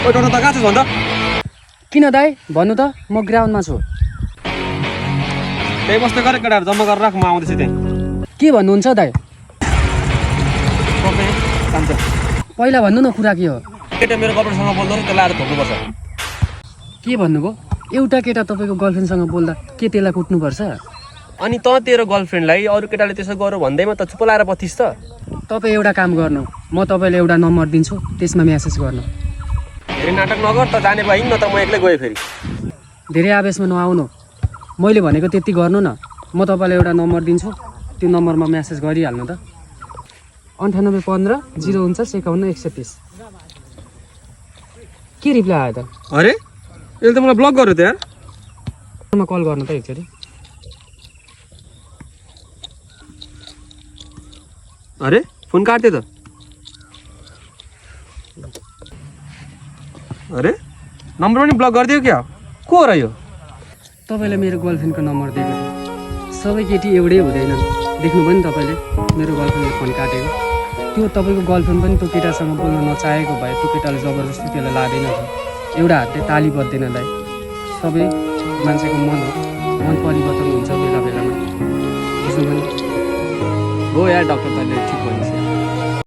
ओ doctor त कहाँ छस् भन त? किन दाइ भन्नु त, म ग्राउन्डमा छु। त्यही बस्दै गर केटाहरू जम्मा गरेर राख, म आउँदैछु त्यहीँ। के भन्नुहुन्छ दाइ? तपाईँ जान्छ। पहिला भन्नु न कुरा के हो। केटा मेरो गर्लफ्रेन्डसँग बोल्दो रहेछ, त्यसलाई आएर धोक्नुपर्छ। के भन्नुभयो? एउटा केटा तपाईँको गर्लफ्रेन्डसँग बोल्दा के त्यसलाई कुट्नुपर्छ? अनि त तेरो गर्लफ्रेन्डलाई अरू केटाले त्यसो गर भन्दैमा त चुप लाएर बत्तिस् त। तपाईँ एउटा काम गर्नु, म तपाईँलाई एउटा नम्बर दिन्छु, त्यसमा म्यासेज गर्नु। धेरै नाटक नगर त, जाने भए न त म एक्लै गएँ फेरि। धेरै आवेशमा नआउनु, मैले भनेको त्यति गर्नु न। म तपाईँलाई एउटा नम्बर दिन्छु, त्यो नम्बरमा म्यासेज गरिहाल्नु त। 9815 049 51 130। के रिप्लाई आयो त? अरे यसले त मलाई ब्लक गर्यो त यार। म कल गर्नु त एकचोटि। अरे फोन काट्यो त। अरे नम्बर पनि ब्लक गरिदियो क्या? को हो र यो? तपाईँलाई मेरो गर्लफ्रेन्डको नम्बर दिएको थिएँ। सबै केटी एउटै हुँदैनन्, देख्नुभयो नि तपाईँले मेरो गर्लफ्रेन्डले फोन काटेको। त्यो तपाईँको गर्लफ्रेन्ड पनि त्यो केटासँग बोल्न नचाहेको भए त्यो केटाले जबरजस्ती त्यसलाई लाँदैन थियो। एउटा हातले ताली बज्दैन दाइ। सबै मान्छेको मन हो, मन परिवर्तन हुन्छ बेला बेलामा, बुझ्नुभयो नि? हो यार डक्टर, तैँले ठिक भनिस् यार।